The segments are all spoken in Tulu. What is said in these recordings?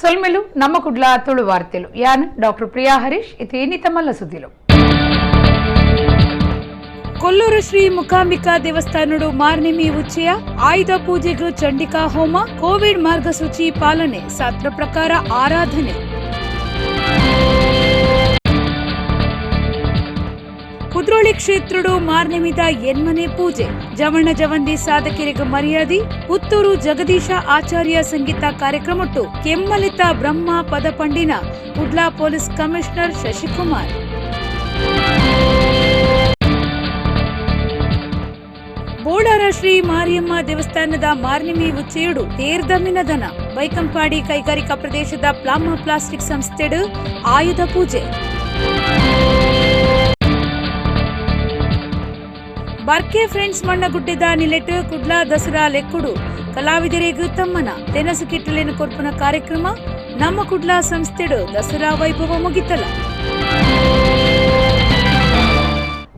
ಸೊಲ್ಮೆಲು ನಮ್ಮ ಕುಡ್ಲ ತುಳು ವಾರ್ತೆಲು. ಯಾನ್ ಡಾಕ್ಟರ್ ಪ್ರಿಯಾ ಹರೀಶ್. ಇತಿ ಇನಿತ ಮಲ್ಲ ಸುದ್ದಿಲು. ಕೊಲ್ಲೂರು ಶ್ರೀ ಮುಕಾಂಬಿಕಾ ದೇವಸ್ಥಾನಡು ಮಾರ್ನೆಮಿ ಉಚ್ಚಯ, ಆಯುಧ ಪೂಜೆಗೂ ಚಂಡಿಕಾ ಹೋಮ, ಕೋವಿಡ್ ಮಾರ್ಗಸೂಚಿ ಪಾಲನೆ, ಶಾಸ್ತ್ರ ಪ್ರಕಾರ ಆರಾಧನೆ. ಕುದ್ರೋಳಿ ಕ್ಷೇತ್ರಡು ಮಾರ್ನೆಮಿದ ಎನ್ಮನೆ ಪೂಜೆ, ಜವಣ್ಣ ಜವಂದಿ ಸಾಧಕರಿಗೆ ಮರ್ಯಾದೆ. ಪುತ್ತೂರು ಜಗದೀಶ ಆಚಾರ್ಯ ಸಂಗೀತ ಕಾರ್ಯಕ್ರಮಟ್ಟು ಕೆಮ್ಮಲಿತ ಬ್ರಹ್ಮ ಪದಪಂಡಿನ ಕುಡ್ಲಾ ಪೊಲೀಸ್ ಕಮಿಷನರ್ ಶಶಿಕುಮಾರ್. ಬೋಳಾರ ಶ್ರೀ ಮಾರಿಯಮ್ಮ ದೇವಸ್ಥಾನದ ಮಾರ್ನಿಮಿ ಉಚ್ಚೆಯುಡು ತೇರ್ದಮಿನದನ. ಬೈಕಂಪಾಡಿ ಕೈಗಾರಿಕಾ ಪ್ರದೇಶದ ಪ್ಲಾಮ ಪ್ಲಾಸ್ಟಿಕ್ ಸಂಸ್ಥೆಡು ಆಯುಧ ಪೂಜೆ. ಬರ್ಕೆ ಫ್ರೆಂಡ್ಸ್ ಮಣ್ಣಗುಡ್ಡೆದ ನಿಲೆಟ್ ಕುಡ್ಲಾ ದಸರಾ ಲೆಕ್ಕುಡು ಕಲಾವಿದರಿಗೂ ತಮ್ಮನ ತೆನಸು ಕಿಟ್ಟಲೇನು ಕೊರ್ಪುನ ಕಾರ್ಯಕ್ರಮ. ನಮ್ಮ ಕುಡ್ಲಾ ಸಂಸ್ಥೆಡು ದಸರಾ ವೈಭವ ಮುಗಿತಲ.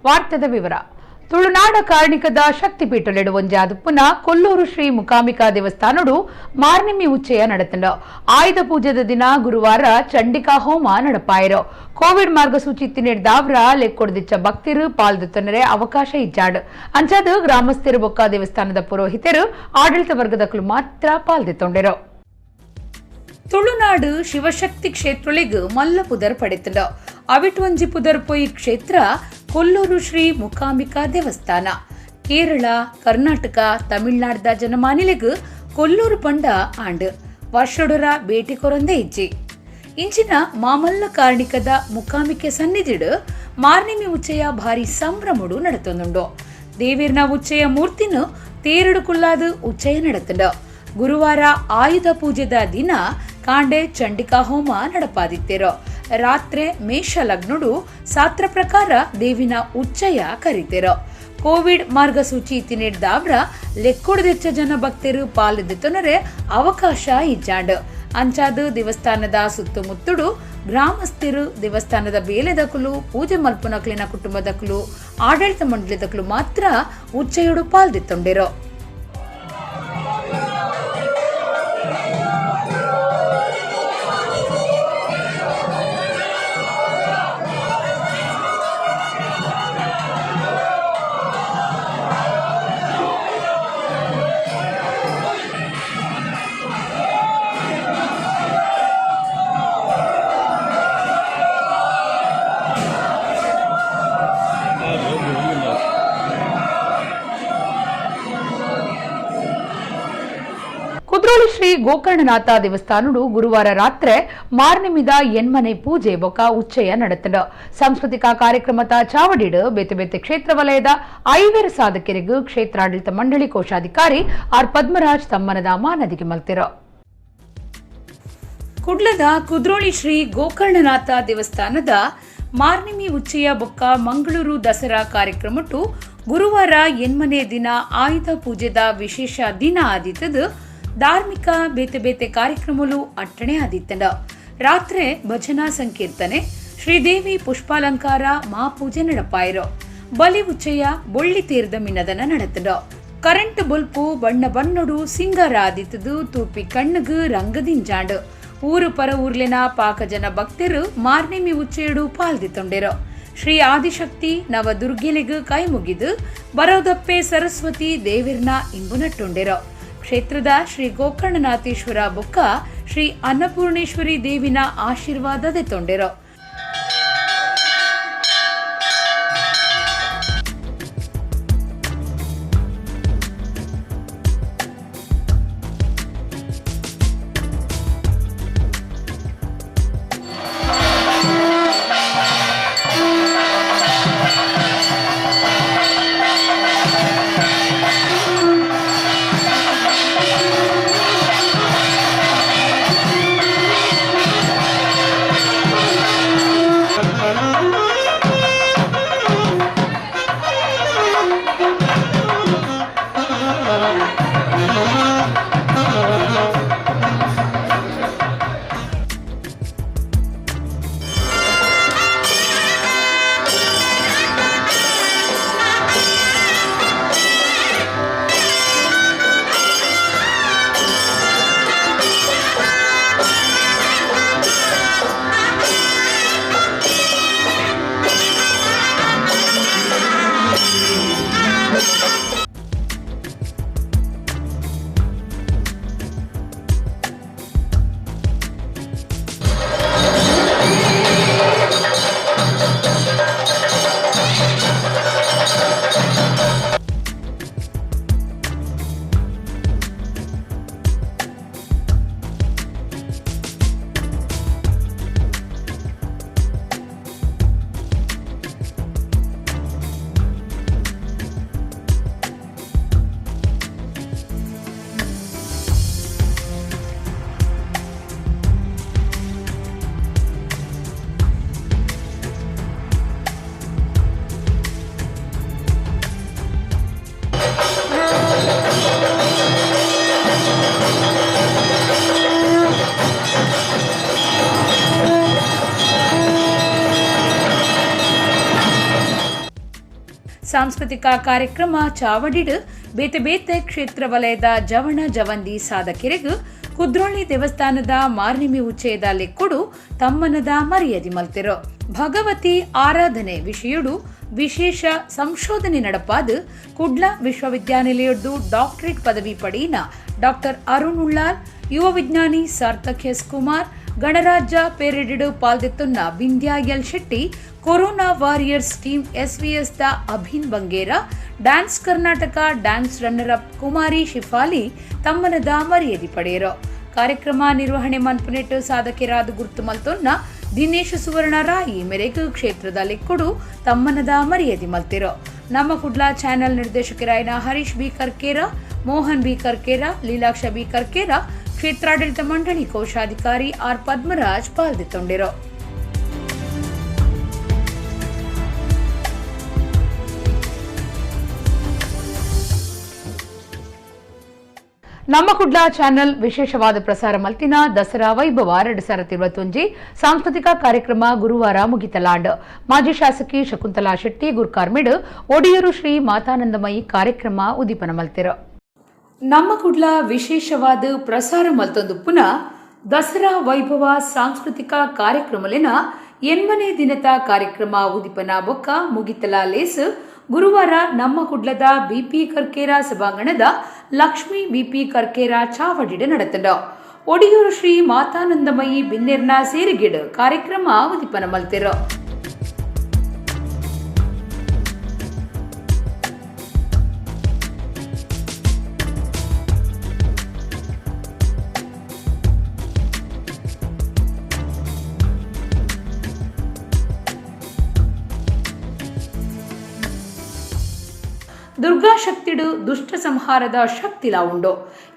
ವಾರ್ತೆದ ವಿವರ. ತುಳುನಾಡ ಕಾರ್ಣಿಕದ ಶಕ್ತಿಪೀಠಲೆಡು ಒಂಜಾದುಪ್ಪುನ ಕೊಲ್ಲೂರು ಶ್ರೀ ಮುಕಾಂಬಿಕಾ ದೇವಸ್ಥಾನಡು ಮಾರ್ನಿಮಿ ಉಚ್ಚಯ ನಡತಂಡು. ಆಯುಧ ಪೂಜೆದ ದಿನ ಗುರುವಾರ ಚಂಡಿಕಾ ಹೋಮ ನಡಪಾಯರು. ಕೋವಿಡ್ ಮಾರ್ಗಸೂಚಿ ತಿನ್ನಿಡ್ದಾವ್ರ ಲೆಕ್ಕೊಡ್ದಿಚ್ಚ ಭಕ್ತಿರು ಪಾಲ್ದುತ್ತನರೆ ಅವಕಾಶ ಇಜ್ಜಾಡು. ಅಂಚಾದ ಗ್ರಾಮಸ್ಥರು ಬೊಕ್ಕ ದೇವಸ್ಥಾನದ ಪುರೋಹಿತರು ಆಡಳಿತ ವರ್ಗದಕ್ಕಲು ಮಾತ್ರ ಪಾಲ್ದಿತ್ತೊಂಡೆರು. ತುಳುನಾಡು ಶಿವಶಕ್ತಿ ಕ್ಷೇತ್ರೊಳಿಗ್ ಮಲ್ಲ ಪುದರ್ ಪಡೆತಂಡು. ಅವಿಟ್ ಒಂಜಿ ಪುದರ್ ಪೋಯಿ ಕ್ಷೇತ್ರ ಕೊಲ್ಲೂರು ಶ್ರೀ ಮುಕಾಂಬಿಕಾ ದೇವಸ್ಥಾನ. ಕೇರಳ, ಕರ್ನಾಟಕ, ತಮಿಳ್ನಾಡ್ದ ಜನಮಾನಿಲೆಗ್ ಕೊಲ್ಲೂರು ಪಂಡ ಆಂಡ್ ವರ್ಷೊಡೊರ ಭೇಟಿ ಕೊರಂದೆ ಇಜ್ಜಿ. ಇಂಚಿನ ಮಾಮಲ್ಲ ಕಾರ್ಣಿಕದ ಮುಕಾಂಬಿಕೆ ಸನ್ನಿಧಿಡು ಮಾರ್ನಿಮಿ ಉಚ್ಚಯ ಭಾರಿ ಸಂಭ್ರಮಡು ನಡತೊಂದುಂಡು. ದೇವಿರ್ನ ಉಚ್ಚಯ ಮೂರ್ತಿನು ತೇರಡು ಕುಲ್ಲಾದು ಉಚ್ಚಯ ನಡತಂಡು. ಗುರುವಾರ ಆಯುಧ ಪೂಜೆದ ದಿನ ಕಾಂಡೆ ಚಂಡಿಕಾ ಹೋಮ ನಡಪಾದಿತ್ತಿರೋ. ರಾತ್ರೆ ಮೇಷ ಲಗ್ನುಡು ಸಾತ್ರ ಪ್ರಕಾರ ದೇವಿನ ಉಚ್ಚಯ ಕರಿತಿರೋ. ಕೋವಿಡ್ ಮಾರ್ಗಸೂಚಿ ತಿನ್ನಿಡ್ದಾವ್ರ ಲೆಕ್ಕೊಡದೆಚ್ಚ ಜನ ಭಕ್ತರು ಪಾಲುದೆತ್ತೊನರೆ ಅವಕಾಶ ಇಜ್ಜಾಂಡ್. ಅಂಚಾದು ದೇವಸ್ಥಾನದ ಸುತ್ತಮುತ್ತುಡು ಗ್ರಾಮಸ್ಥರು, ದೇವಸ್ಥಾನದ ಬೇಲೆದಕುಲು, ಪೂಜೆ ಮಲ್ಪುನಕ್ಲಿನ ಕುಟುಂಬದಕುಲು, ಆಡಳಿತ ಮಂಡಳಿದಕುಲು ಮಾತ್ರ ಉಚ್ಚಯುಡು ಪಾಲ್ದಿತ್ತೊಂಡಿರೋ. ಕುದ್ರೋಳಿ ಶ್ರೀ ಗೋಕರ್ಣನಾಥ ದೇವಸ್ಥಾನಡು ಗುರುವಾರ ರಾತ್ರಿ ಮಾರ್ನಿಮಿದ ಎನ್ಮನೆ ಪೂಜೆ ಬೊಕ ಉಚ್ಚಯ ನಡತಂಡು. ಸಾಂಸ್ಕೃತಿಕ ಕಾರ್ಯಕ್ರಮದ ಚಾವಡಿಡು ಬೇತೆ ಬೇತೆ ಕ್ಷೇತ್ರ ವಲಯದ 5 ಸಾಧಕರಿಗೂ ಕ್ಷೇತ್ರಾಡಳಿತ ಮಂಡಳಿ ಕೋಶಾಧಿಕಾರಿ ಆರ್ ಪದ್ಮರಾಜ್ ತಮ್ಮನದ ಮಾನದಿಗೆ ಮಲ್ತಿರು. ಕುಡ್ಲದ ಕುದ್ರೋಳಿ ಶ್ರೀ ಗೋಕರ್ಣನಾಥ ದೇವಸ್ಥಾನದ ಮಾರ್ನಿಮಿ ಉಚ್ಚಯ ಬೊಕ್ಕ ಮಂಗಳೂರು ದಸರಾ ಕಾರ್ಯಕ್ರಮಟ್ಟು ಗುರುವಾರ ಎನ್ಮನೆ ದಿನ ಆಯುಧ ಪೂಜೆದ ವಿಶೇಷ ದಿನ ಆದಿತ್ತದು. ಧಾರ್ಮಿಕ ಬೇತೆ ಬೇತೆ ಕಾರ್ಯಕ್ರಮಗಳು ಅಟ್ಟಣೆ ಆದಿತ್ತಂಡ. ರಾತ್ರಿ ಭಜನಾ ಸಂಕೀರ್ತನೆ, ಶ್ರೀದೇವಿ ಪುಷ್ಪಾಲಂಕಾರ, ಮಾಪೂಜೆ ನಡಪಾಯಿರೋ. ಬಲಿ ಉಚ್ಚಯ ಬೊಳ್ಳಿ ತೀರ್ದ ಮಿನದನ ನಡತಂಡ. ಕರೆಂಟ್ ಬೊಲ್ಪು ಬಣ್ಣ ಬಣ್ಣೊಡು ಸಿಂಗಾರ ಆದಿತ್ತದು. ತೂಪಿ ಕಣ್ಣುಗು ರಂಗದಿಂಜಾಂಡು. ಊರು ಪರ ಊರ್ಲಿನ ಪಾಕ ಜನ ಭಕ್ತರು ಮಾರ್ನಿಮಿ ಉಚ್ಚೆಯಡು ಪಾಲ್ದಿತ್ತೊಂಡೆರು. ಶ್ರೀ ಆದಿಶಕ್ತಿ ನವದುರ್ಗೆಲಿಗು ಕೈ ಮುಗಿದು ಬರೋದಪ್ಪೆ ಸರಸ್ವತಿ ದೇವಿರ್ನ ಇಂಬು ನಟ್ಟುಂಡೆರು. ಕ್ಷೇತ್ರದ ಶ್ರೀ ಗೋಕರ್ಣನಾಥೇಶ್ವರ ಬೊಕ್ಕ ಶ್ರೀ ಅನ್ನಪೂರ್ಣೇಶ್ವರಿ ದೇವಿನ ಆಶೀರ್ವಾದ ದೆತ್ತೊಂಡೆರು. ಸಾಂಸ್ಕೃತಿಕ ಕಾರ್ಯಕ್ರಮ ಚಾವಡಿಡ್ ಬೇತೆ ಬೇತೆ ಕ್ಷೇತ್ರ ವಲಯದ ಜವಣ ಜವಂದಿ ಸಾಧಕರಿಗೂ ಕುದ್ರೋಳಿ ದೇವಸ್ಥಾನದ ಮಾರ್ನಿಮಿ ಉಚ್ಚಯದ ಲೆಕ್ಕುಡು ತಮ್ಮನದ ಮರ್ಯಾದೆ ಮಲ್ತಿರು. ಭಗವತಿ ಆರಾಧನೆ ವಿಷಯಡು ವಿಶೇಷ ಸಂಶೋಧನೆ ನಡಪಾದ ಕುಡ್ಲ ವಿಶ್ವವಿದ್ಯಾನಿಲಯದ್ದು ಡಾಕ್ಟರೇಟ್ ಪದವಿ ಪಡೆಯಿನ ಡಾಕ್ಟರ್ ಅರುಣ್ ಉಳ್ಳಾಲ್, ಯುವ ವಿಜ್ಞಾನಿ ಸಾರ್ಥಕ್ ಎಸ್ ಕುಮಾರ್, ಗಣರಾಜ್ಯ ಪೇರೆಡಿಡು ಪಾಲ್ದೆತ್ತುನ್ನ Vindhya L Shetty, corona warriors team SVS the Abhin Bangera, dance Karnataka dance runner up Kumari Shifali ತಮ್ಮನದ ಮರ್ಯಾದೆ ಪಡೆಯರು. ಕಾರ್ಯಕ್ರಮ ನಿರ್ವಹಣೆ ಮನ್ಪುನೆಟ್ಟು ಸಾಧಕರಾದ ಗುರ್ತು ಮಲ್ತೊನ್ನ ದಿನೇಶ್ ಸುವರ್ಣ ರಾಯಿ ಮೆರೆಗು ಕ್ಷೇತ್ರದ ಲೆಕ್ಕುಡು ತಮ್ಮನದ ಮರ್ಯಾದೆ ಮಲ್ತಿರೋ. ನಮ್ಮ ಕುಡ್ಲ ಚಾನೆಲ್ ನಿರ್ದೇಶಕರಾಯನ Harish B Karkera, Mohan B Karkera, Leelaksha B Karkera, ಕ್ಷೇತ್ರಾಡಳಿತ ಮಂಡಳಿ ಕೋಶಾಧಿಕಾರಿ ಆರ್ ಪದ್ಮರಾಜ್ ಪಾಲ್ದಿತ್ತೊಂಡಿರೋ. ನಮ್ಮ ಕುಡ್ಲ ಚಾನೆಲ್ ವಿಶೇಷವಾದ ಪ್ರಸಾರ ಮಲ್ತಿನ ದಸರಾ ವೈಭವ 2021 ಸಾಂಸ್ಕೃತಿಕ ಕಾರ್ಯಕ್ರಮ ಗುರುವಾರ ಮುಗಿತಲಾಂಡ್. ಮಾಜಿ ಶಾಸಕಿ ಶಕುಂತಲಾ ಶೆಟ್ಟಿ ಗುರ್ಕಾರ್ಮಿಡ್ ಒಡಿಯೂರು ಶ್ರೀ ಮಾತಾನಂದಮಯಿ ಕಾರ್ಯಕ್ರಮ ಉದ್ದೀಪನ ಮಲ್ತಿರು. ನಮ್ಮ ಕುಡ್ಲ ವಿಶೇಷವಾದ ಪ್ರಸಾರ ಮಲ್ತೊಂದು ಪುನಃ ದಸರಾ ವೈಭವ ಸಾಂಸ್ಕೃತಿಕ ಕಾರ್ಯಕ್ರಮಲಿನ 8ನೇ ದಿನದ ಕಾರ್ಯಕ್ರಮ ಉದ್ದೀಪನ ಬೊಕ್ಕ ಮುಗಿತಲಾ ಲೇಸ್ ಗುರುವಾರ ನಮ್ಮ ಕುಡ್ಲದ ಬಿಪಿ ಕರ್ಕೇರ ಸಭಾಂಗಣದ ಲಕ್ಷ್ಮೀ ಬಿಪಿ ಕರ್ಕೇರ ಚಾವಡಿಡ ನಡೆತಂಡ. ಒಡಿಯೂರು ಶ್ರೀ ಮಾತಾನಂದಮಯಿ ಬಿನ್ನೆರ್ನ ಸೇರಿಗಿಡು ಕಾರ್ಯಕ್ರಮ ಉದ್ದೀಪನ ಮಲ್ತಿರು. ದುರ್ಗಾ ಶಕ್ತಿಡು ದುಷ್ಟ ಸಂಹಾರದ ಶಕ್ತಿಲಾ ಉಂಡು,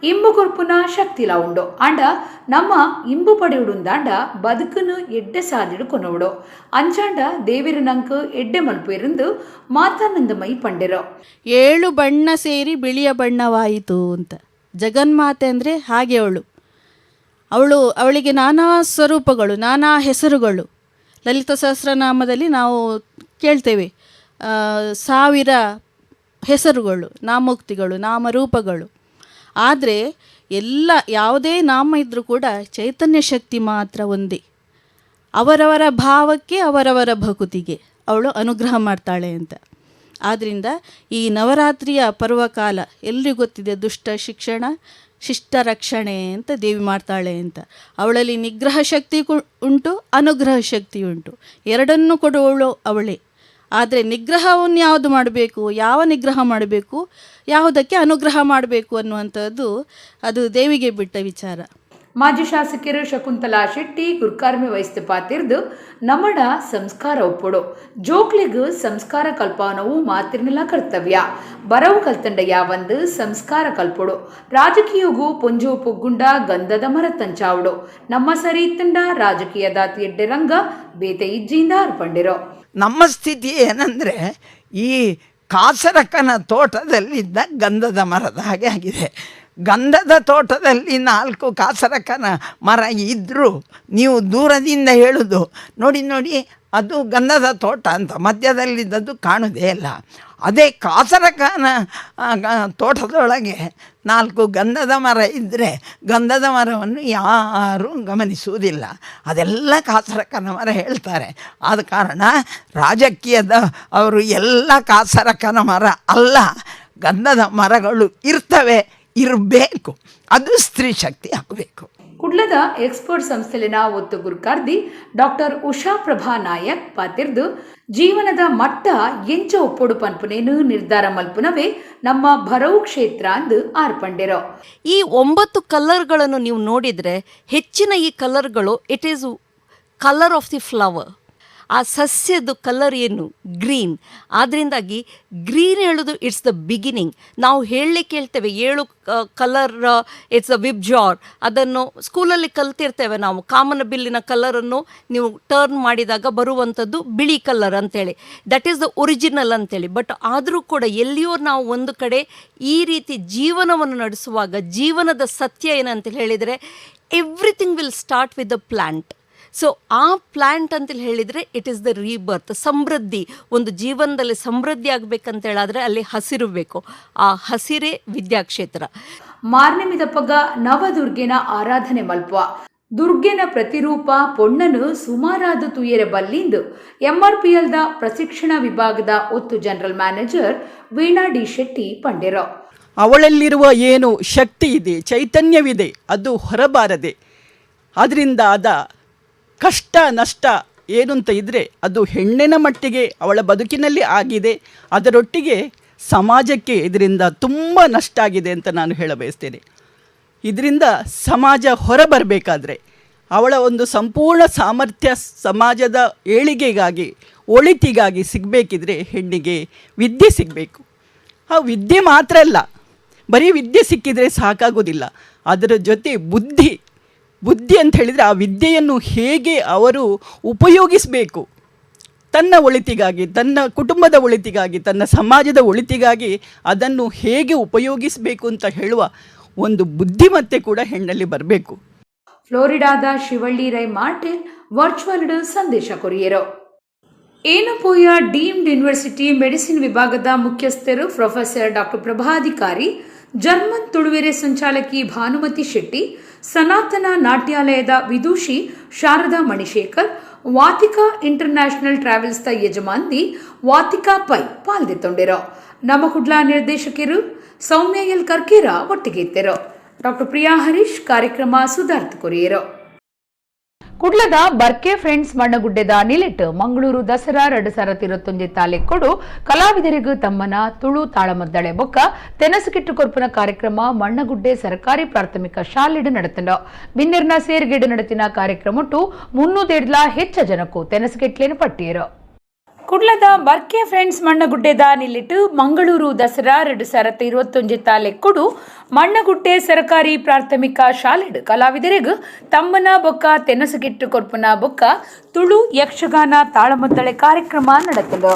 ಇಂಬು ಕೊರ್ಪುನ ಶಕ್ತಿಲಾ ಉಂಡು. ಆಂಡ ನಮ್ಮ ಇಂಬು ಪಡೆಯುಡುಂದಾಂಡ ಬದುಕನು ಎಡ್ಡೆ ಸಾದಿಡು ಕೊನವುಡು. ಅಂಚಾಂಡ ದೇವಿರ ನಂಕು ಎಡ್ಡೆ ಮಲ್ಪು ಇರಂದು ಮಾತಾನಂದಮಯಿ ಪಂಡಿರೋ. 7 ಬಣ್ಣ ಸೇರಿ ಬಿಳಿಯ ಬಣ್ಣವಾಯಿತು ಅಂತ. ಜಗನ್ಮಾತೆ ಅಂದರೆ ಹಾಗೆ ಅವಳು ಅವಳು ಅವಳಿಗೆ ನಾನಾ ಸ್ವರೂಪಗಳು, ನಾನಾ ಹೆಸರುಗಳು. ಲಲಿತ ಸಹಸ್ರನಾಮದಲ್ಲಿ ನಾವು ಕೇಳ್ತೇವೆ 1000 ಹೆಸರುಗಳು, ನಾಮೋಕ್ತಿಗಳು, ನಾಮರೂಪಗಳು. ಆದರೆ ಎಲ್ಲ ಯಾವುದೇ ನಾಮ ಇದ್ದರೂ ಕೂಡ ಚೈತನ್ಯ ಶಕ್ತಿ ಮಾತ್ರ ಒಂದೇ. ಅವರವರ ಭಾವಕ್ಕೆ ಅವರವರ ಭಕುತಿಗೆ ಅವಳು ಅನುಗ್ರಹ ಮಾಡ್ತಾಳೆ ಅಂತ. ಆದ್ದರಿಂದ ಈ ನವರಾತ್ರಿಯ ಪರ್ವಕಾಲ ಎಲ್ರಿಗೂ ಗೊತ್ತಿದೆ, ದುಷ್ಟ ಶಿಕ್ಷಣ ಶಿಷ್ಟ ರಕ್ಷಣೆ ಅಂತ ದೇವಿ ಮಾಡ್ತಾಳೆ ಅಂತ. ಅವಳಲ್ಲಿ ನಿಗ್ರಹ ಶಕ್ತಿ ಉಂಟು, ಅನುಗ್ರಹ ಶಕ್ತಿ ಉಂಟು, ಎರಡನ್ನೂ ಕೊಡುವವಳು ಅವಳೇ. ಆದರೆ ನಿಗ್ರಹವನ್ನು ಯಾವುದು ಮಾಡಬೇಕು, ಯಾವ ನಿಗ್ರಹ ಮಾಡಬೇಕು, ಯಾವುದಕ್ಕೆ ಅನುಗ್ರಹ ಮಾಡಬೇಕು ಅನ್ನುವಂಥದ್ದು ಅದು ದೇವಿಗೆ ಬಿಟ್ಟ ವಿಚಾರ. ಮಾಜಿ ಶಾಸಕರು ಶಕುಂತಲಾ ಶೆಟ್ಟಿ ಗುರ್ಕಾರ್ಮೆ ವಹಿಸಿದ ಪಾತಿರ್ದು ನಮ್ಮಡ ಸಂಸ್ಕಾರ ಒಪ್ಪುಡು, ಜೋಕ್ಲಿಗ್ ಸಂಸ್ಕಾರ ಕಲ್ಪಾನವು ಮಾತಿರ್ನೆಲ್ಲ ಕರ್ತವ್ಯ, ಬರವು ಕಲ್ತಂಡ ಯಾವಂದು ಸಂಸ್ಕಾರ ಕಲ್ಪೊಡು, ರಾಜಕೀಯಗೂ ಪೊಂಜೋ ಪೊಗ್ಗುಂಡ ಗಂಧದ ಮರತಂಚಾವುಡು, ನಮ್ಮ ಸರಿ ತಂಡ ರಾಜಕೀಯದ ಎಡ್ಡೆ ರಂಗ ಬೇತೆ ಇಜ್ಜಿಯಿಂದ ಅರ್ಪಂಡಿರೋ. ನಮ್ಮ ಸ್ಥಿತಿ ಏನಂದರೆ ಈ ಕಾಸರಕನ ತೋಟದಲ್ಲಿದ್ದ ಗಂಧದ ಮರದ ಹಾಗೆ ಆಗಿದೆ. ಗಂಧದ ತೋಟದಲ್ಲಿ 4 ಕಾಸರಕನ ಮರ ಇದ್ದರೂ ನೀವು ದೂರದಿಂದ ಹೇಳೋದು ನೋಡಿ ನೋಡಿ ಅದು ಗಂಧದ ತೋಟ ಅಂತ, ಮಧ್ಯದಲ್ಲಿದ್ದದ್ದು ಕಾಣುವುದೇ ಇಲ್ಲ. ಅದೇ ಕಾಸರಕನ ತೋಟದೊಳಗೆ 4 ಗಂಧದ ಮರ ಇದ್ದರೆ ಗಂಧದ ಮರವನ್ನು ಯಾರೂ ಗಮನಿಸುವುದಿಲ್ಲ, ಅದೆಲ್ಲ ಕಾಸರಕನ ಮರ ಹೇಳ್ತಾರೆ. ಆದ ಕಾರಣ ರಾಜಕೀಯದ ಅವರು ಎಲ್ಲ ಕಾಸರಕನ ಮರ ಅಲ್ಲ, ಗಂಧದ ಮರಗಳು ಇರ್ತವೆ, ಇರಬೇಕು, ಅದು ಸ್ತ್ರೀ ಶಕ್ತಿ ಆಗಬೇಕು. ಕುಡ್ಲದ ಎಕ್ಸ್ಪರ್ಟ್ ಸಂಸ್ಥೆಲಿನ ಒತ್ತು ಗುರುಕಾರ್ದಿ ಡಾಕ್ಟರ್ ಉಷಾ ಪ್ರಭಾ ನಾಯಕ್ ಪಾತಿರ್ದು ಜೀವನದ ಮಟ್ಟ ಎಂಚ ಒಪ್ಪೊಡು ಪನ್ಪುನೇನು ನಿರ್ಧಾರ ಮಲ್ಪುನವೇ ನಮ್ಮ ಭರವು ಕ್ಷೇತ್ರ ಅಂದು ಆರ್ಪಂಡಿರೋ. ಈ 9 ಕಲರ್ಗಳನ್ನು ನೀವು ನೋಡಿದರೆ ಹೆಚ್ಚಿನ ಈ ಕಲರ್ಗಳು it is colour of the flower. ಆ ಸಸ್ಯದ್ದು ಕಲರ್ ಏನು? ಗ್ರೀನ್. ಆದ್ದರಿಂದಾಗಿ ಗ್ರೀನ್ ಹೇಳೋದು it's the beginning. ನಾವು ಹೇಳಲಿಕ್ಕೆ ಹೇಳ್ತೇವೆ 7 colour, it's the VIBGYOR. ಅದನ್ನು ಸ್ಕೂಲಲ್ಲಿ ಕಲ್ತಿರ್ತೇವೆ ನಾವು. ಕಾಮನ ಬಿಲ್ಲಿನ ಕಲರನ್ನು ನೀವು ಟರ್ನ್ ಮಾಡಿದಾಗ ಬರುವಂಥದ್ದು ಬಿಳಿ ಕಲರ್ ಅಂತೇಳಿ, that is the original ಅಂತೇಳಿ. ಬಟ್ ಆದರೂ ಕೂಡ ಎಲ್ಲಿಯೋ ನಾವು ಒಂದು ಕಡೆ ಈ ರೀತಿ ಜೀವನವನ್ನು ನಡೆಸುವಾಗ ಜೀವನದ ಸತ್ಯ ಏನಂತ ಹೇಳಿದರೆ everything will start with the plant. So ಆ ಪ್ಲ್ಯಾಂಟ್ ಅಂತೇಳಿ ಹೇಳಿದರೆ it is the rebirth, ಸಮೃದ್ಧಿ. ಒಂದು ಜೀವನದಲ್ಲಿ ಸಮೃದ್ಧಿ ಆಗಬೇಕಂತ ಹೇಳಾದರೆ ಅಲ್ಲಿ ಹಸಿರು ಬೇಕು. ಆ ಹಸಿರೇ ವಿದ್ಯಾಕ್ಷೇತ್ರ. ಮಾರ್ನೆಮಿದಪ್ಪಗ ನವದುರ್ಗೆನ ಆರಾಧನೆ ಮಲ್ಪ ದುರ್ಗೆನ ಪ್ರತಿರೂಪ ಪೊಣ್ಣನು ಸುಮಾರಾದ ತುಯರೆ ಬಲ್ಲಿಂದು ಎಂಆರ್ಪಿಎಲ್ದ ಪ್ರಶಿಕ್ಷಣ ವಿಭಾಗದ ಒತ್ತು general manager Veena D Shetty ಪಂಡೆರೋ. ಅವಳಲ್ಲಿರುವ ಏನು ಶಕ್ತಿ ಇದೆ, ಚೈತನ್ಯವಿದೆ, ಅದು ಹೊರಬಾರದೆ ಅದರಿಂದ ಆದ ಕಷ್ಟ ನಷ್ಟ ಏನು ಅಂತ ಇದ್ದರೆ ಅದು ಹೆಣ್ಣಿನ ಮಟ್ಟಿಗೆ ಅವಳ ಬದುಕಿನಲ್ಲಿ ಆಗಿದೆ. ಅದರೊಟ್ಟಿಗೆ ಸಮಾಜಕ್ಕೆ ಇದರಿಂದ ತುಂಬ ನಷ್ಟ ಆಗಿದೆ ಅಂತ ನಾನು ಹೇಳ ಬಯಸ್ತೇನೆ. ಇದರಿಂದ ಸಮಾಜ ಹೊರಬರಬೇಕಾದ್ರೆ ಅವಳ ಒಂದು ಸಂಪೂರ್ಣ ಸಾಮರ್ಥ್ಯ ಸಮಾಜದ ಏಳಿಗೆಗಾಗಿ, ಒಳಿತಿಗಾಗಿ ಸಿಗಬೇಕಿದ್ರೆ ಹೆಣ್ಣಿಗೆ ವಿದ್ಯೆ ಸಿಗಬೇಕು. ಆ ವಿದ್ಯೆ ಮಾತ್ರ ಅಲ್ಲ, ಬರೀ ವಿದ್ಯೆ ಸಿಕ್ಕಿದರೆ ಸಾಕಾಗೋದಿಲ್ಲ, ಅದರ ಜೊತೆ ಬುದ್ಧಿ. ಬುದ್ಧಿ ಅಂತ ಹೇಳಿದರೆ ಆ ವಿದ್ಯೆಯನ್ನು ಹೇಗೆ ಅವರು ಉಪಯೋಗಿಸಬೇಕು ತನ್ನ ಒಳಿತಿಗಾಗಿ, ತನ್ನ ಕುಟುಂಬದ ಒಳಿತಿಗಾಗಿ, ತನ್ನ ಸಮಾಜದ ಒಳಿತಿಗಾಗಿ ಅದನ್ನು ಹೇಗೆ ಉಪಯೋಗಿಸಬೇಕು ಅಂತ ಹೇಳುವ ಒಂದು ಬುದ್ಧಿಮತ್ತೆ ಕೂಡ ಹೆಣ್ಣಲ್ಲಿ ಬರಬೇಕು. ಫ್ಲೋರಿಡಾದ ಶಿವಳ್ಳಿ ರೈ ಮಾರ್ಟಿನ್ ವರ್ಚುವಲ್ ಸಂದೇಶ courier. Yenepoya deemed university medicine ವಿಭಾಗದ ಮುಖ್ಯಸ್ಥರು ಪ್ರೊಫೆಸರ್ ಡಾಕ್ಟರ್ ಪ್ರಭಾಧಿಕಾರಿ, ಜರ್ಮನ್ ತುಳುವೆರೆ ಸಂಚಾಲಕಿ ಭಾನುಮತಿ ಶೆಟ್ಟಿ, ಸನಾತನ ನಾಟ್ಯಾಲಯದ ವಿದೂಷಿ ಶಾರದಾ ಮಣಿಶೇಖರ್, ವಾತಿಕಾ ಇಂಟರ್ನ್ಯಾಷನಲ್ ಟ್ರಾವೆಲ್ಸ್ದ ಯಜಮಾನ್ದಿ ವಾತಿಕಾ ಪೈ ಪಾಲ್ದೆತ್ತೊಂಡಿರೋ. ನಮ್ಮ ಕುಡ್ಲ ನಿರ್ದೇಶಕರು ಸೌಮ್ಯ ಎಲ್ ಕರ್ಕೇರ ಒಟ್ಟಿಗೆ ಇದ್ದರು. ಡಾಕ್ಟರ್ ಪ್ರಿಯಾ ಹರೀಶ್ ಕಾರ್ಯಕ್ರಮ ಸುಧಾರ್ಥ ಕೊರಿಯರು. ಕುಡ್ಲದ ಬರ್ಕೆ ಫ್ರೆಂಡ್ಸ್ ಮಣ್ಣಗುಡ್ಡೆದ ನಿಲೆಟ್ ಮಂಗಳೂರು ದಸರಾ 2021 ತಾಲೆಕ್ಕೊಡು ಕಲಾವಿದರಿಗೂ ತಮ್ಮನ ತುಳು ತಾಳಮದ್ದಳೆ ಬೊಕ್ಕ ತೆನಸುಕಿಟ್ಟು ಕೊರ್ಪುನ ಕಾರ್ಯಕ್ರಮ ಮಣ್ಣಗುಡ್ಡೆ ಸರ್ಕಾರಿ ಪ್ರಾಥಮಿಕ ಶಾಲೆಡು ನಡೆತಂಡ. ಬಿನ್ನೆರ್ನ ಸೇರ್ಗೇಡು ನಡೆತಿನ ಕಾರ್ಯಕ್ರಮಟ್ಟು 300 ಹೆಚ್ಚ ಜನಕ್ಕೂ ತೆನಸುಕೆಟ್ಲೇನು ಪಟ್ಟಿಯರು. ಕುಡ್ಲದ ಬರ್ಕೆ ಫ್ರೆಂಡ್ಸ್ ಮಣ್ಣಗುಡ್ಡೆದ ನಿಲ್ಲಿಟ್ಟು ಮಂಗಳೂರು ದಸರಾ 2021 ತಾಲೆಕ್ಕುಡು ಮಣ್ಣಗುಡ್ಡೆ ಸರ್ಕಾರಿ ಪ್ರಾಥಮಿಕ ಶಾಲೆಡು ಕಲಾವಿದರಿಗೂ ತಮ್ಮನ ಬೊಕ್ಕ ತೆನಸುಗಿಟ್ಟು ಕೊರ್ಪುನ ಬೊಕ್ಕ ತುಳು ಯಕ್ಷಗಾನ ತಾಳಮದ್ದಳೆ ಕಾರ್ಯಕ್ರಮ ನಡೆತಲು.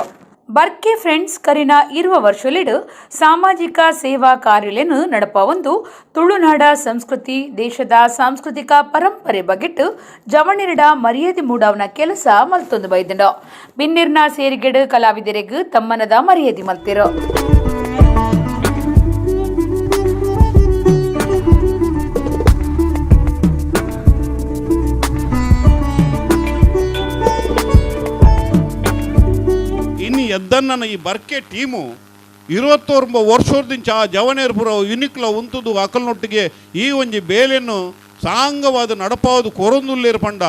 ಬರ್ಕೆ ಫ್ರೆಂಡ್ಸ್ ಕರಿನ ಇರುವ ವರ್ಷಲಿಡು ಸಾಮಾಜಿಕ ಸೇವಾ ಕಾರ್ಯಲೇನು ನಡಪ ಒಂದು ತುಳುನಾಡ ಸಂಸ್ಕೃತಿ, ದೇಶದ ಸಾಂಸ್ಕೃತಿಕ ಪರಂಪರೆ ಬಗೆಟ್ಟು ಜವಣಿರಡ ಮರ್ಯಾದೆ ಮೂಡವನ ಕೆಲಸ ಮಲ್ತೊಂದು ಬೈದಂಡ. ಬಿನ್ನಿರ್ನ ಸೇರಿಗೆಡು ಕಲಾವಿದರಿಗೂ ತಮ್ಮನದ ಮರ್ಯಾದೆ ಮಲ್ತಿರು. ಎದ್ದನ್ನ ಈ ಬರ್ಕೆ ಟೀಮು 29 ವರ್ಷದಿಂದ ಆ ಜವನೇರ್ಪುರ ಯುನಿಕ್ಲ ಉಂತುದು ಅಕಲ್ನೊಟ್ಟಿಗೆ ಈ ಒಂಜಿ ಬೇಲೆಯನ್ನು ಸಾಂಗವಾದ ನಡಪಾವುದು ಕೊರೊಂದುಲ್ಲೇರು ಪಂಡ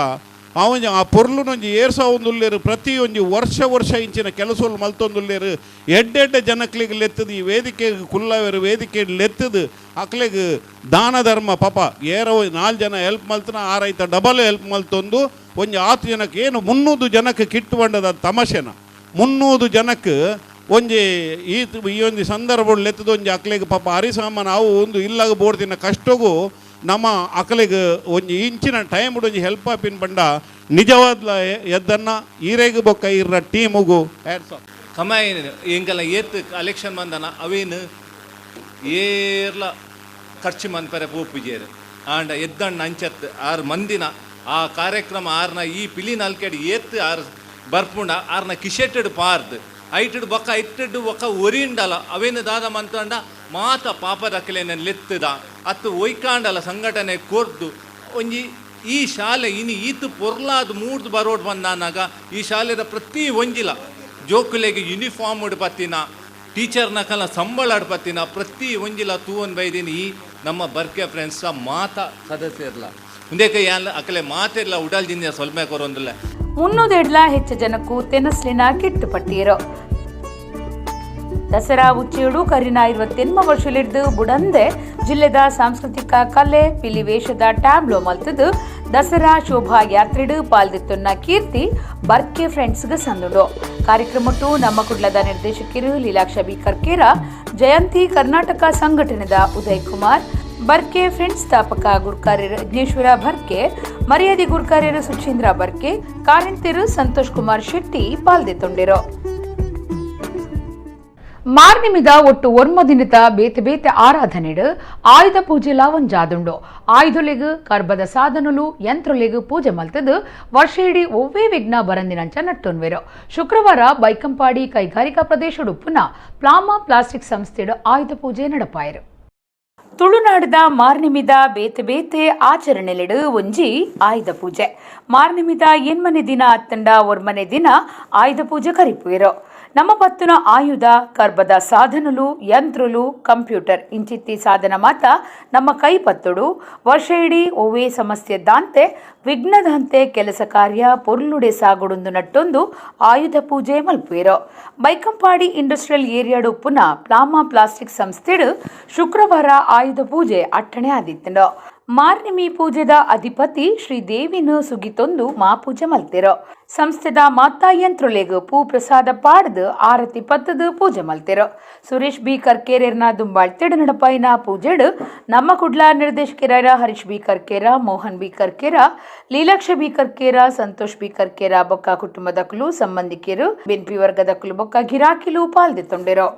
ಆ ಒಂಜಿ ಆ ಪೊರ್ಲುನೊಂಜಿ ಏರ್ಸಾವೊಂದುಲ್ಲೇರು. ಪ್ರತಿ ಒಂಜಿ ವರ್ಷ ವರ್ಷ ಇಂಚಿನ ಕೆಲಸಲು ಮಲ್ತೊಂದುಲ್ಲೇರು. ಎಡ್ಡೆಡ್ಡೆ ಜನಕ್ಲಿಗೆ ಲೆತ್ತದು ಈ ವೇದಿಕೆ ಕುಲ್ಲವೇರು ವೇದಿಕೆ ಲೆತ್ತದು ಅಕ್ಲೆಗ್ ದಾನ ಧರ್ಮ ಪಾಪ ಏರೋ 4 ಜನ ಹೆಲ್ಪ್ ಮಲ್ತನ ಆರೈತ ಡಬಲ್ ಹೆಲ್ಪ್ ಮಲ್ತೊಂದು ಒಂಜಿ ಆತು ಜನಕ್ಕೆ ಏನು 300 ಜನಕ್ಕೆ ಕಿಟ್ಟು ಬಂಡದ ತಮಾಷೆನ. 300 ಜನಕ್ಕೆ ಒಂಜಿ ಈ ಈ ಒಂಜಿ ಸಂದರ್ಭ ಲೆತ್ತದ ಒಂಜಿ ಅಕ್ಲೆಗ್ ಪಾಪ ಅರಿಸಾಮಾನು ಅವು ಒಂದು ಇಲ್ಲಾಗ ಬೋಡ್ತಿನ ಕಷ್ಟಗೂ ನಮ್ಮ ಅಕಲೆಗ್ ಒಂಜಿ ಇಂಚಿನ ಟೈಮ್ ಒಂಜಿ ಹೆಲ್ಪ್ ಆಪಿನ ಬಂಡ ನಿಜವಾದ್ಲ ಎದ್ದನ್ನ ಈರೆಗ್ ಬೊಕ್ಕ ಇರ್ರ ಟೀಮುಗು ಹ್ಯಾಟ್ಸ್ ಆಫ್. ಕಮಾಯಿನ ಎಂಕಲ್ನ ಏತ್ ಕಲೆಕ್ಷನ್ ಮಂದನ ಅವೇನು ಏರ್ಲ ಖರ್ಚು ಮನ್ಪರೆ ಪೋಪುಜೇರು. ಆಂಡ ಎದ್ದಣ್ಣ ಅಂಚತ್ ಆರು ಮಂದಿನ ಆ ಕಾರ್ಯಕ್ರಮ ಆರ್ನ ಈ ಪಿಲಿ ನಾಲ್ಕೆಡ್ ಏತ್ ಆರು ಬರ್ಪುಂಡ ಆರ್ನ ಕಿಶೆಟೆಡ್ ಪಾರ್ದ್ ಐಟೆಡ್ ಬೊಕ್ಕ ಐಟೆಡ್ ಬೊಕ್ಕ ಒರಿಂಡಲ ಅವೇನು ದಾದ ಮಂತಂಡ ಮಾತ ಪಾಪದಕ್ಲೆನ ಲೆತ್ತದ ಅತ್ತು ಒಯ್ಕಾಂಡಲ ಸಂಘಟನೆ ಕೊರ್ದು ಒಂಜಿ ಈ ಶಾಲೆ ಇನಿ ಈತು ಪೊರ್ಲಾದ್ ಮೂಡ್ದು ಬರೋಡ್ ಬಂದಾನಾಗ ಈ ಶಾಲೆದ ಪ್ರತಿ ಒಂಜಿಲ ಜೋಕುಲೆಗೆ ಯೂನಿಫಾರ್ಮ್ ಉಡ್ಪತ್ತಿನ ಟೀಚರ್ನ ಕಲ ಸಂಬಳ ಅಡ್ಪತ್ತಿನ ಪ್ರತಿ ಒಂಜಿಲ ತೂವನ್ ಬೈದಿನಿ ಈ ನಮ್ಮ ಬರ್ಕೆ ಫ್ರೆಂಡ್ಸ ಮಾತ ಸದಸ್ಯರ್ಲ ಮುಂದೆಕ ಯಾನ್ ಅಕಲೆ ಮಾತಿರ್ಲ ಉಡಲ್ ಜಿಂಜ ಸೊಲ್ಮೆ ಕೊರೊಂದಿಲ್ಲ. 300 ಹೆಚ್ಚು ಜನಕ್ಕೂ ತೆನಸ್ಲಿನ ಕಿಟ್ಟು ಪಟ್ಟಿಯರು. ದಸರಾ ಉಚ್ಚೇಡು ಕರಿನ 28 ವರ್ಷಲಿಡ್ದು ಬುಡಂದೆ ಜಿಲ್ಲೆದ ಸಾಂಸ್ಕೃತಿಕ ಕಲೆ ಪಿಲಿ ವೇಷದ ಟ್ಯಾಬ್ಲೋ ಮಲ್ತದು ದಸರಾ ಶೋಭಾ ಯಾತ್ರೆಡು ಪಾಲ್ದಿತ್ತುನ್ನ ಕೀರ್ತಿ ಬರ್ಕೆ ಫ್ರೆಂಡ್ಸ್ಗೆ ಸಂದುಡು. ಕಾರ್ಯಕ್ರಮಟ್ಟು ನಮ್ಮ ಕುಡ್ಲದ ನಿರ್ದೇಶಕರು ಲೀಲಾಕ್ಷ ಬಿ ಕರ್ಕೇರ, ಜಯಂತಿ ಕರ್ನಾಟಕ ಸಂಘಟನೆದ ಉದಯ್ ಕುಮಾರ್, ಬರ್ಕೆ ಫ್ರೆಂಡ್ಸ್ ಸ್ಥಾಪಕ ಗುರ್ಕಾರ್ಯರು ಯಜ್ಞೇಶ್ವರ ಬರ್ಕೆ, ಮರ್ಯಾದೆ ಗುರ್ಕಾರ್ಯರು ಸುಚೀಂದ್ರ ಬರ್ಕೆ, ಕಾರಂತಿರು ಸಂತೋಷ್ ಕುಮಾರ್ ಶೆಟ್ಟಿ ಪಾಲ್ದೆತ್ತೊಂಡಿರು. ಮಾರ್ನಿಮಿದ ಒಟ್ಟು ಒರ್ಮ ದಿನದ ಬೇತೆ ಬೇತೆ ಆರಾಧನೆಡು ಆಯುಧ ಪೂಜೆಲ ಒಂಜಾದುಂಡು. ಆಯುಧಲೆಗ್ ಕರ್ಬದ ಸಾಧನಲು ಯಂತ್ರಲೆಗ್ ಪೂಜೆ ಮಲ್ತದು ವರ್ಷ ಇಡೀ ಒವ್ವೇ ವಿಘ್ನ ಬರಂದಿನಂಚ ನಟ್ಟೊನ್ವೆರು. ಶುಕ್ರವಾರ ಬೈಕಂಪಾಡಿ ಕೈಗಾರಿಕಾ ಪ್ರದೇಶಡು ಪುನಃ ಪ್ಲಾಮಾ ಪ್ಲಾಸ್ಟಿಕ್ ಸಂಸ್ಥೆಡು ಆಯುಧ ಪೂಜೆ ನಡಪಾಯರು. ತುಳುನಾಡದ ಮಾರ್ನಿಮಿದ ಬೇತೆ ಬೇತೆ ಆಚರಣೆಲೆಡು ಒಂಜಿ ಆಯುಧ ಪೂಜೆ. ಮಾರ್ನಿಮಿದ ಎನ್ಮನೆ ದಿನ ಅತ್ತಂಡ ಒರ್ಮನೆ ದಿನ ಆಯುಧ ಪೂಜೆ ಕರಿಪುವೆರು. ನಮ್ಮ ಪತ್ತುನ ಆಯುಧ ಕರ್ಬದ ಸಾಧನಲು ಯಂತ್ರಲು ಕಂಪ್ಯೂಟರ್ ಇಂಚಿತ್ತಿ ಸಾಧನ ಮಾತ ನಮ್ಮ ಕೈ ಪತ್ತುಡು ವರ್ಷ ಇಡೀ ಒವ್ವೇ ಸಮಸ್ಯೆ ದಾಂತೆ ವಿಘ್ನದಂತೆ ಕೆಲಸ ಕಾರ್ಯ ಪೊರ್ಲುಡೆ ಸಾಗುಡುಂದು ನಟ್ಟೊಂದು ಆಯುಧ ಪೂಜೆ ಮಲ್ಪುವೆರು. ಬೈಕಂಪಾಡಿ ಇಂಡಸ್ಟ್ರಿಯಲ್ ಏರಿಯಾಡು ಪುನಃ ಪ್ಲಾಮಾ ಪ್ಲಾಸ್ಟಿಕ್ ಸಂಸ್ಥೆಡು ಶುಕ್ರವಾರ ಆಯುಧ ಪೂಜೆ ಅಟ್ಟಣೆ ಆದಿತ್ತಂಡು. ಮಾರ್ನಿಮಿ ಪೂಜೆದ ಅಧಿಪತಿ ಶ್ರೀ ದೇವಿನ ಸುಗಿತೊಂದು ಮಾ ಪೂಜೆ ಮಲ್ತಿರು. ಸಂಸ್ಥೆದ ಮಾತಾ ಯಂತ್ರಲೆಗ್ ಪೂ ಪ್ರಸಾದ ಪಾಡ್ದು ಆರತಿ ಪತ್ತದು ಪೂಜೆ ಮಲ್ತಿರು. ಸುರೇಶ್ ಬಿ ಕರ್ಕೇರೆರ್ನ ದುಂಬಾಳ್ತೆಡು ನಡಪಾಯಿನ ಪೂಜೆಡು ನಮ್ಮ ಕುಡ್ಲ ನಿರ್ದೇಶಕರಾದ Harish B Karkera, Mohan B Karkera, Leelaksha B Karkera, Santosh B Karkera ಬೊಕ್ಕ ಕುಟುಂಬದಕುಲು, ಸಂಬಂಧಿಕರು, ಬೆನ್ಪಿ ವರ್ಗದಕುಲು ಬೊಕ್ಕ ಗಿರಾಕಿಲು ಪಾಲ್ದೆತ್ತೊಂಡೆರು.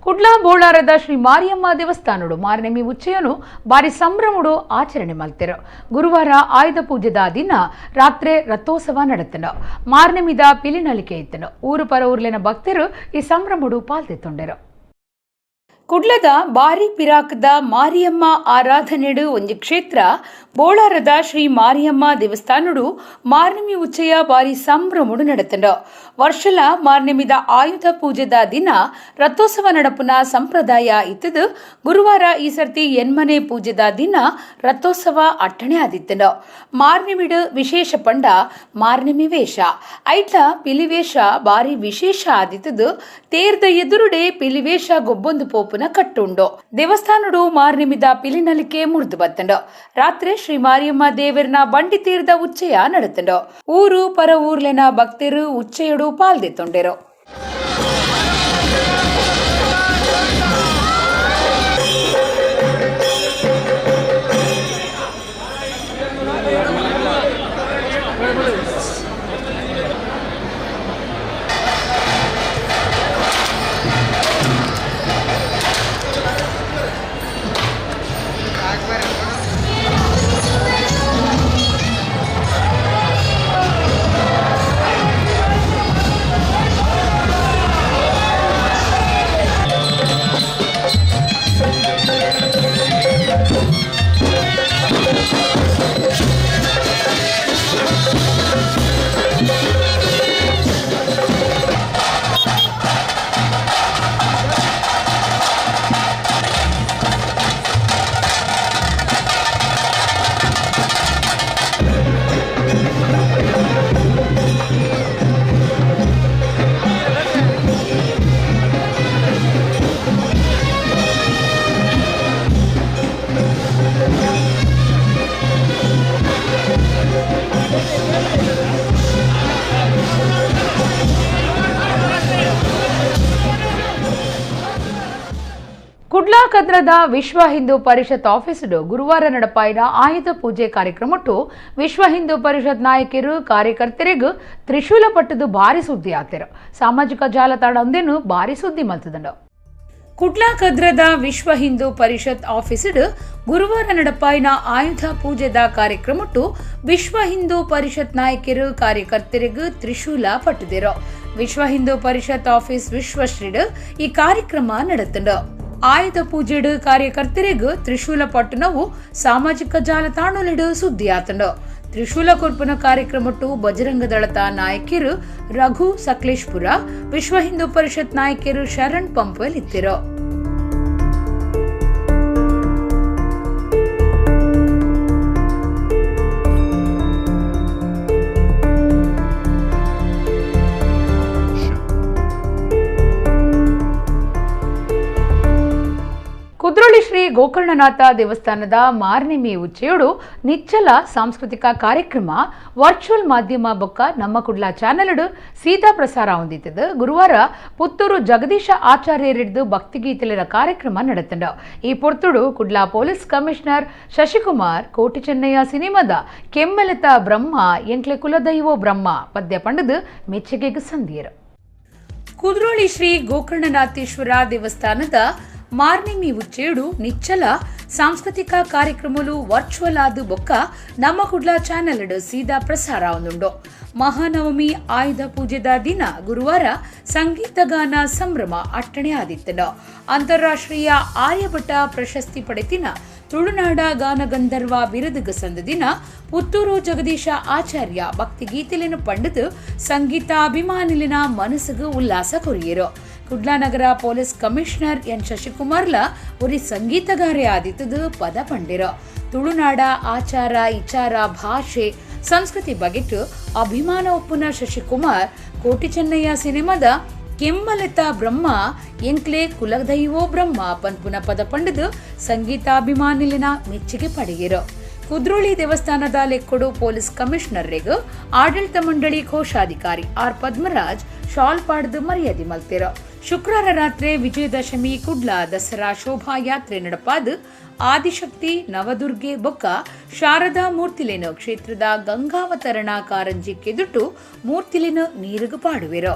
ಕುಡ್ಲ ಬೋಳಾರದ ಶ್ರೀ ಮಾರಿಯಮ್ಮ ದೇವಸ್ಥಾನಡು ಮಾರನೆಮಿ ಉಚ್ಚಯನು ಬಾರಿ ಸಂಭ್ರಮಡು ಆಚರಣೆ ಮಲ್ತೆರು. ಗುರುವಾರ ಆಯುಧ ಪೂಜೆದ ದಿನ ರಾತ್ರಿ ರಥೋತ್ಸವ ನಡೆತನು. ಮಾರನೆಮಿದ ಪಿಲಿನಲಿಕೆ ಇತ್ತನು. ಊರು ಪರ ಊರ್ಲಿನ ಭಕ್ತರು ಈ ಸಂಭ್ರಮಡು ಪಾಲ್ದೆತ್ತೊಂಡೆರು. ಕುಡ್ಲದ ಬಾರಿ ಪಿರಾಕದ ಮಾರಿಯಮ್ಮ ಆರಾಧನೆಡು ಒಂಜಿ ಕ್ಷೇತ್ರ ಬೋಳಾರದ ಶ್ರೀ ಮಾರಿಯಮ್ಮ ದೇವಸ್ಥಾನಡು ಮಾರ್ನಿಮಿ ಉಚ್ಚಯ ಬಾರಿ ಸಂಭ್ರಮಡು ನಡೆತಂಡು. ವರ್ಷಲ ಮಾರ್ನಿಮಿದ ಆಯುಧ ಪೂಜೆದ ದಿನ ರಥೋತ್ಸವ ನಡಪುನ ಸಂಪ್ರದಾಯ ಇತ್ತದು. ಗುರುವಾರ ಈ ಸರ್ತಿ ಎನ್ಮನೆ ಪೂಜೆದ ದಿನ ರಥೋತ್ಸವ ಅಟ್ಟಣೆ ಆದಿತ್ತಂಡು. ಮಾರ್ನಿಮಿಡು ವಿಶೇಷ ಪಂಡ ಮಾರ್ನಿಮಿ ವೇಷ ಐಟ್ಲ ಪಿಲಿವೇಷ ಬಾರಿ ವಿಶೇಷ ಆದಿತ್ತದು. ತೇರ್ದ ಎದುರುಡೆ ಪಿಲಿವೇಷ ಗೊಬ್ಬೊಂದು ಪೋಪುನ ಕಟ್ಟುಂಡು. ದೇವಸ್ಥಾನಡು ಮಾರ್ನಿಮಿದ ಪಿಲಿನಲಿಕೆ ಮುರಿದು ಬತ್ತಂಡು. ರಾತ್ರಿ ಶ್ರೀ ಮಾರಿಯಮ್ಮ ದೇವರನ ಬಂಡಿ ತೀರ್ದ ಉಚ್ಚಯ ನಡೆತಂಡು. ಊರು ಪರ ಊರ್ಲೆನ ಭಕ್ತರು ಉಚ್ಚೆಯಡು ಪಾಲ್ದೆತ್ತೊಂಡೆರು. ಕುಡ್ಲಾ ಕದ್ರದ ವಿಶ್ವ ಹಿಂದೂ ಪರಿಷತ್ ಆಫೀಸ್ಡು ಗುರುವಾರ ನಡಪಾಯಿನ ಆಯುಧ ಪೂಜೆ ಕಾರ್ಯಕ್ರಮಟ್ಟು ವಿಶ್ವ ಹಿಂದೂ ಪರಿಷತ್ ನಾಯಕರು ಕಾರ್ಯಕರ್ತರಿಗೂ ತ್ರಿಶೂಲ ಪಟ್ಟದು ಭಾರಿ ಸುದ್ದಿ ಆತಿರು. ಸಾಮಾಜಿಕ ಜಾಲತಾಣ ಒಂದೇನು ಭಾರಿ ಸುದ್ದಿ ಮಲ್ತದಂಡು. ಕುಡ್ಲಾ ಕದ್ರದ ವಿಶ್ವ ಹಿಂದೂ ಪರಿಷತ್ ಆಫೀಸ್ಡ್ ಗುರುವಾರ ನಡಪಾಯಿನ ಆಯುಧ ಪೂಜೆದ ಕಾರ್ಯಕ್ರಮಟ್ಟು ವಿಶ್ವ ಹಿಂದೂ ಪರಿಷತ್ ನಾಯಕರು ಕಾರ್ಯಕರ್ತರಿಗೂ ತ್ರಿಶೂಲ ಪಟ್ಟದಿರು. ವಿಶ್ವ ಹಿಂದೂ ಪರಿಷತ್ ಆಫೀಸ್ ವಿಶ್ವಶ್ರೀಡ್ ಈ ಕಾರ್ಯಕ್ರಮ ನಡೆತಂಡು. ಆಯುಧ ಪೂಜೆಡು ಕಾರ್ಯಕರ್ತರಿಗೂ ತ್ರಿಶೂಲ ಪಟ್ಟಣವು ಸಾಮಾಜಿಕ ಜಾಲತಾಣಲಿಡು ಸುದ್ದಿಯಾತಂಡು. ತ್ರಿಶೂಲ ಕೊರ್ಪುನ ಕಾರ್ಯಕ್ರಮಟ್ಟು ಬಜರಂಗ ದಳದ ನಾಯಕರು ರಘು ಸಕಲೇಶ್ಪುರ, ವಿಶ್ವ ಹಿಂದೂ ಪರಿಷತ್ ನಾಯಕರು ಶರಣ್ ಪಂಪಲ್ ಇತ್ತಿರು. ಕುದ್ರೋಳಿ ಶ್ರೀ ಗೋಕರ್ಣನಾಥ ದೇವಸ್ಥಾನದ ಮಾರ್ನಿಮಿ ಉಚ್ಚೆಯೋಡು ನಿಚ್ಚಲ ಸಾಂಸ್ಕೃತಿಕ ಕಾರ್ಯಕ್ರಮ ವರ್ಚುವಲ್ ಮಾಧ್ಯಮ ಬೊಕ್ಕ ನಮ್ಮ ಕುಡ್ಲ ಚಾನೆಲ್ಡು ಸೀದಾ ಪ್ರಸಾರ ಹೊಂದಿತ್ತದು. ಗುರುವಾರ ಪುತ್ತೂರು ಜಗದೀಶ ಆಚಾರ್ಯರಿಡ್ದು ಭಕ್ತಿಗೀತೆಲಿನ ಕಾರ್ಯಕ್ರಮ ನಡೆತಂಡು. ಈ ಪೊರ್ತುಡು ಕುಡ್ಲ ಪೊಲೀಸ್ ಕಮಿಷನರ್ ಶಶಿಕುಮಾರ್ ಕೋಟಿ ಚೆನ್ನಯ್ಯ ಸಿನಿಮಾದ ಕೆಮ್ಮೆಲತ ಬ್ರಹ್ಮ ಎಂಕ್ಲೆ ಕುಲದೈವೋ ಬ್ರಹ್ಮ ಪದ್ಯ ಪಂಡದು ಮೆಚ್ಚುಗೆಗೆ ಸಂದಿಯರು. ಕುದ್ರೋಳಿ ಶ್ರೀ ಗೋಕರ್ಣನಾಥೇಶ್ವರ ದೇವಸ್ಥಾನದ ಮಾರ್ನಿಮಿ ಉಚ್ಚೇಡು ನಿಚ್ಚಲ ಸಾಂಸ್ಕೃತಿಕ ಕಾರ್ಯಕ್ರಮಲು ವರ್ಚುವಲ್ ಆದ ಬೊಕ್ಕ ನಮ್ಮ ಕುಡ್ಲ ಚಾನೆಲ್ ಸೀದಾ ಪ್ರಸಾರ ಒಂದುಂಡು. ಮಹಾನವಮಿ ಆಯುಧ ಪೂಜೆದ ದಿನ ಗುರುವಾರ ಸಂಗೀತಗಾನ ಸಂಭ್ರಮ ಅಟ್ಟಣೆ ಆದಿತ್ತನು. ಅಂತಾರಾಷ್ಟ್ರೀಯ ಆರ್ಯಭಟ ಪ್ರಶಸ್ತಿ ಪಡೆತಿನ ತುಳುನಾಡ ಗಾನಗಂಧರ್ವ ಬಿರುದುಗ ಸಂದ ದಿನ ಪುತ್ತೂರು ಜಗದೀಶ ಆಚಾರ್ಯ ಭಕ್ತಿಗೀತೆಲಿನ ಪಂಡದು ಸಂಗೀತ ಅಭಿಮಾನಿಲಿನ ಮನಸ್ಸಿಗೆ ಉಲ್ಲಾಸ ಕೊರಿಯರು. ಕುಡ್ಲಾ ನಗರ ಪೊಲೀಸ್ ಕಮಿಷನರ್ ಎನ್ ಶಶಿಕುಮಾರ್ಲ ಒರಿ ಸಂಗೀತಗಾರೆ ಆದಿತ್ತದು ಪದ ಪಂಡಿರು. ತುಳುನಾಡ ಆಚಾರ ವಿಚಾರ ಭಾಷೆ ಸಂಸ್ಕೃತಿ ಬಗೆಟ್ಟು ಅಭಿಮಾನ ಒಪ್ಪುನ ಶಶಿಕುಮಾರ್ ಕೋಟಿ ಚೆನ್ನಯ್ಯ ಸಿನಿಮಾದ ಕೆಮ್ಮಲೆತ ಬ್ರಹ್ಮ ಎಂಕ್ಲೆ ಕುಲದೈವೋ ಬ್ರಹ್ಮ ಪನ್ಪುನ ಪದ ಪಂಡದು ಸಂಗೀತಾಭಿಮಾನಿಲಿನ ಮೆಚ್ಚುಗೆ ಪಡೆಯಿರು. ಕುದ್ರೋಳಿ ದೇವಸ್ಥಾನದ ಲೆಕ್ಕೊಡು ಪೊಲೀಸ್ ಕಮಿಷನರ್ರೆಗ್ ಆಡಳಿತ ಮಂಡಳಿ ಕೋಶಾಧಿಕಾರಿ ಆರ್ ಪದ್ಮರಾಜ್ ಶಾಲ್ ಪಾಡ್ದು ಮರ್ಯಾದೆ ಮಲ್ತಿರು. ಶುಕ್ರವಾರ ರಾತ್ರಿ ವಿಜಯದಶಮಿ ಕುಡ್ಲ ದಸರಾ ಶೋಭಾಯಾತ್ರೆ ನಡಪಾದ ಆದಿಶಕ್ತಿ ನವದುರ್ಗೆ ಬೊಕ್ಕ ಶಾರದಾ ಮೂರ್ತಿಲೇನು ಕ್ಷೇತ್ರದ ಗಂಗಾವತರಣ ಕಾರಂಜಿ ಕೆದುಟು ಮೂರ್ತಿಲೇನು ನೀರುಗು ಪಾಡುವಿರು.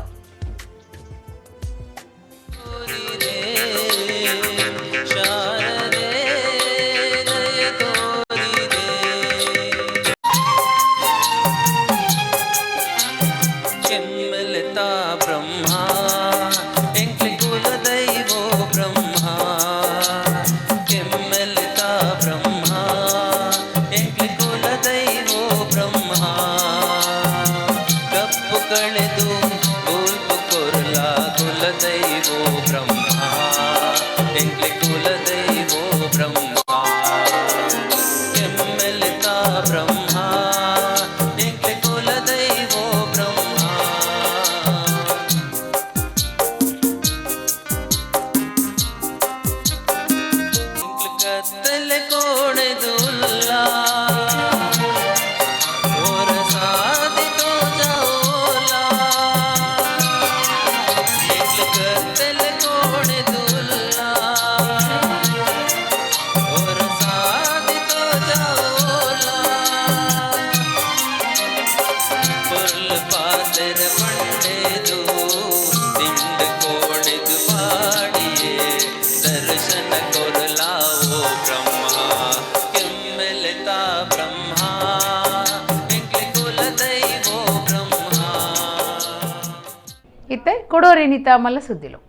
ಇತ್ತೆ ಕೊಡೋರೇನಿತ ಮಲ್ಲ ಸುದ್ದಿಲು.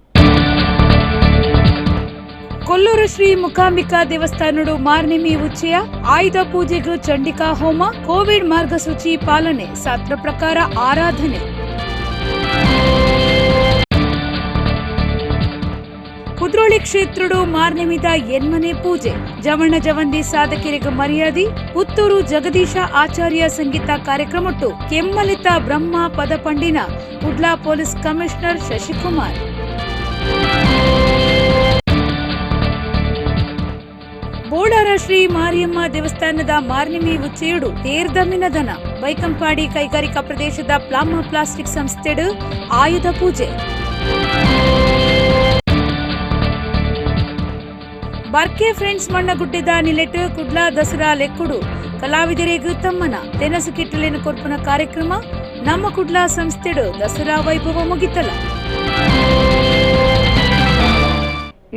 ಕೊಲ್ಲೂರು ಶ್ರೀ ಮುಕಾಂಬಿಕಾ ದೇವಸ್ಥಾನಡು ಮಾರ್ನಿಮಿ ಉಚ್ಚಯ ಆಯುಧ ಪೂಜೆಗೂ ಚಂಡಿಕಾ ಹೋಮ, ಕೋವಿಡ್ ಮಾರ್ಗಸೂಚಿ ಪಾಲನೆ, ಶಾಸ್ತ್ರ ಪ್ರಕಾರ ಆರಾಧನೆ. ಕುದ್ರೋಳಿ ಕ್ಷೇತ್ರಡು ಮಾರ್ನಿಮಿದ ಎನ್ಮನೆ ಪೂಜೆ, ಜವಣ ಜವಂದಿ ಸಾಧಕರಿಗೆ ಮರ್ಯಾದೆ. ಪುತ್ತೂರು ಜಗದೀಶ ಆಚಾರ್ಯ ಸಂಗೀತ ಕಾರ್ಯಕ್ರಮಟ್ಟು ಕೆಮ್ಮಲಿತ ಬ್ರಹ್ಮ ಪದ ಪಂಡಿನ ಕುಡ್ಲಾ ಪೊಲೀಸ್ ಕಮಿಷನರ್ ಶಶಿಕುಮಾರ್. ಬೋಳಾರ ಶ್ರೀ ಮಾರಿಯಮ್ಮ ದೇವಸ್ಥಾನದ ಮಾರ್ನಿಮಿ ಉಚ್ಚೆಯುಡು ತೇರ್ದಮಿನದನ ಬೈಕಂಪಾಡಿ ಕೈಗಾರಿಕಾ ಪ್ರದೇಶದ ಪ್ಲಾಮಾ ಪ್ಲಾಸ್ಟಿಕ್ ಸಂಸ್ಥೆಡು ಆಯುಧ ಪೂಜೆ. ಬರ್ಕೆ ಫ್ರೆಂಡ್ಸ್ ಮಣ್ಣಗುಡ್ಡೆದ ನಿಲೆಟ್ ಕುಡ್ಲ ದಸರಾ ಲೆಕ್ಕುಡು ಕಲಾವಿದರಿಗೂ ತಮ್ಮನ ತೆನಸು ಕಿಟ್ಟಲೇನು ಕೊರ್ಪುನ ಕಾರ್ಯಕ್ರಮ ನಮ್ಮ ಕುಡ್ಲ ಸಂಸ್ಥೆಡು ದಸರಾ ವೈಭವ ಮುಗಿತಲ.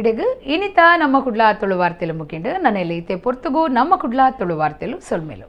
ಇಡೆಗ್ ಇನಿತ ನಮ್ಮ ಕುಡ್ಲ ತುಳು ವಾರ್ತೆಲು ಮುಗಿಂಡು ನನ್ನೆಲ್ಲಿ ಇತ್ತೆ ಪೊರ್ತುಗು ನಮ್ಮ ಕುಡ್ಲ ತುಳು ವಾರ್ತೆಲು ಸೊಲ್ಮೆಲು.